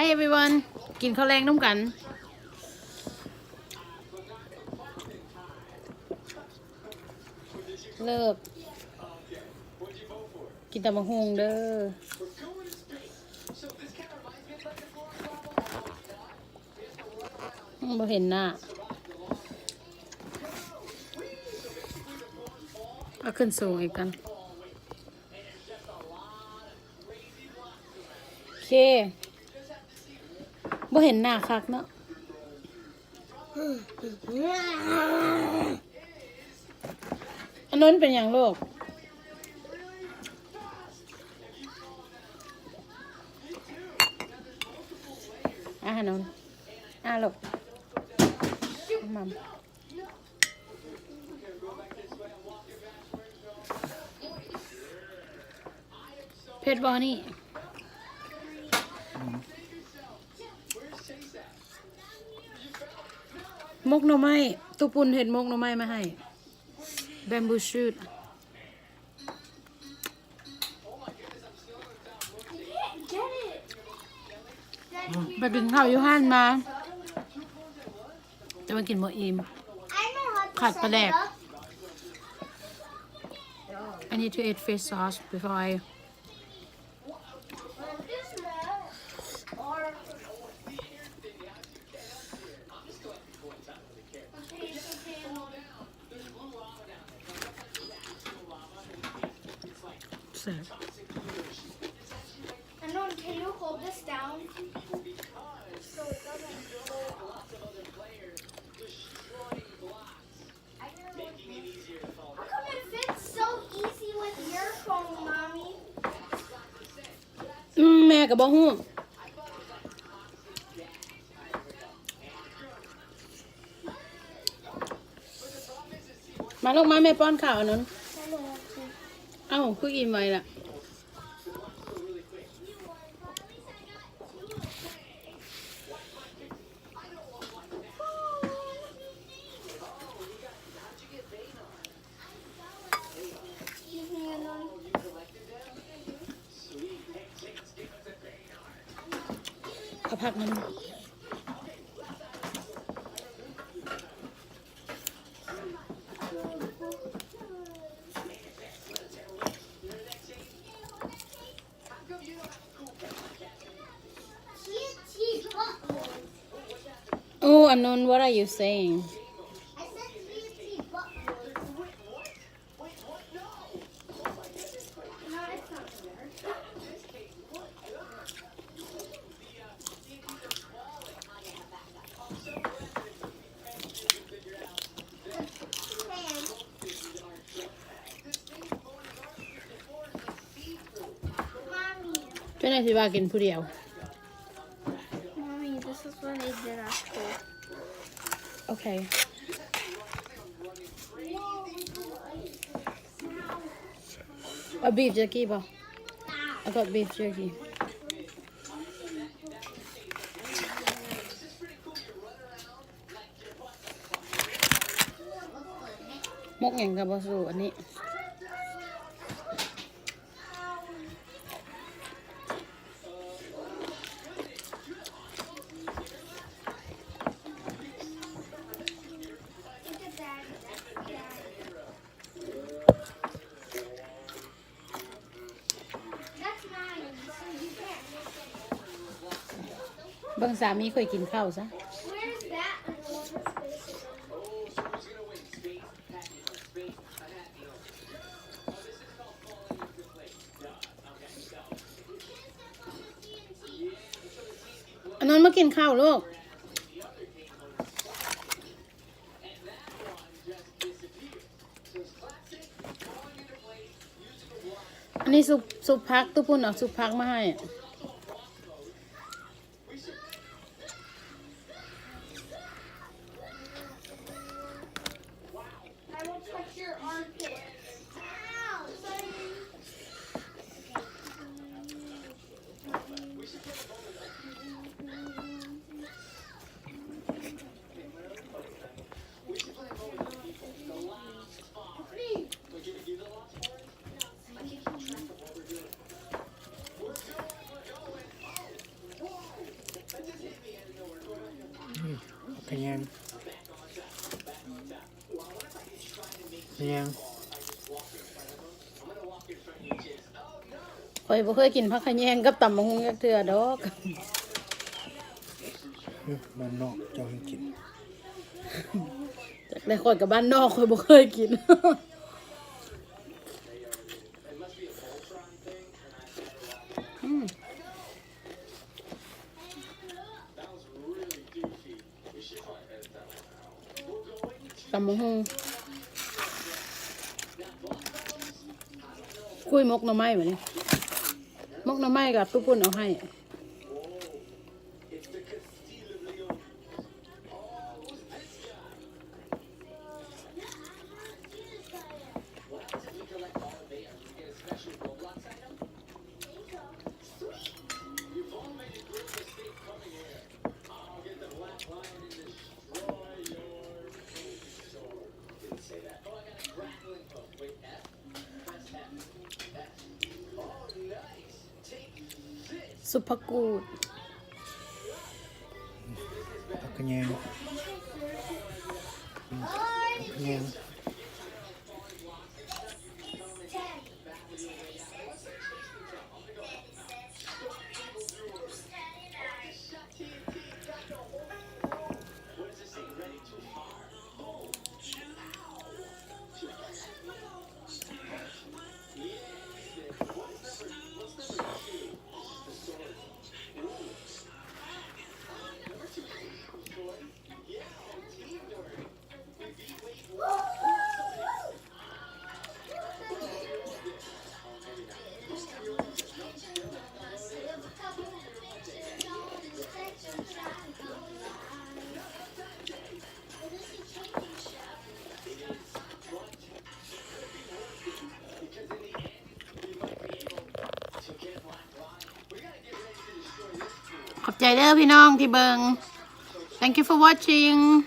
Hey everyone ກິນເຂົ້າແລງນຳກັນ ເລີບ ກິນຕຳບັກຫຸ່ງເດີ. ອືມ ບໍ່ເຫັນໜ້າ ເອົາຂຶ້ນສູງອີກກ່ອນ. ໂອເຄ ບໍ່ເຫັນໜ້າຄັກເນາະ. ອານົນເປັນຫຍັງລູກ? ອາ ອານົນ ອາ ລູກ ມັມ. ເຜັດບໍ່ນີ້? ໝົກໜໍ່ໄມ້ ຕູ້ປຸ່ນເຮັດໝົກໜໍ່ໄມ້ມາໃຫ້ bamboo shoot. ໄປກິນເຂົ້າຢູ່ຮ້ານມາ ແຕ່ວ່າກິນບໍ່ອີ່ມ ຂາດປາແດກ. I need to eat fish sauce before I Anun, can you hold this down so it doesn't roll off? How come it fits so easy with your phone, Mommy? ອືມ ແມ່ກໍບໍ່ຮູ້. ມາລູກມາ ແມ່ປ້ອນເຂົ້າ ອານົນ. ເອົ້າ ຄືອີ່ມໄວລະ? ເອົາຜັກມາ. Oh, Anun, what are you saying? I said T N T butt. No, it's not there. ເປັນຫຍັງຊິວ່າກິນຜູ້ດຽວ? Mommy, this is what I did at school. Okay. ເອົາ beef jerky ບໍ່? I got beef jerky. ໝົກຫຍັງກໍບໍ່ສູ້ອັນນີ້. ເບິ່ງສາມີຂ້ອຍກິນເຂົ້າຊະ. ອານົນ ມາກິນເຂົ້າລູກ. ອັນນີ້ຊຸບ ຊຸບຜັກ ຕູ້ປຸ່ນເອົາຊຸບຜັກມາໃຫ້. ຂະແຍງ ຂະແຍງ ຂ້ອຍບໍ່ເຄີຍກິນຜັກຂະແຍງກັບຕຳບັກຫຸ່ງຈັກເທື່ອດອກ. ເອີ ບ້ານນອກເຈົ້າແຮ່ງກິນ. ຈັກແລ້ວ ຂ້ອຍກໍບ້ານນອກ ຂ້ອຍບໍ່ເຄີຍກິນ. ອືມ ຕຳບັກຫຸ່ງ ຄຸຍໝົກໜໍ່ໄມ້ບາດນີ້. ໝົກໜໍ່ໄມ້ກັບຕູ້ປຸ້ນເອົາໃຫ້. Super good. ຜັກຂະແຍງ ຜັກຂະແຍງ. Thank you for watching.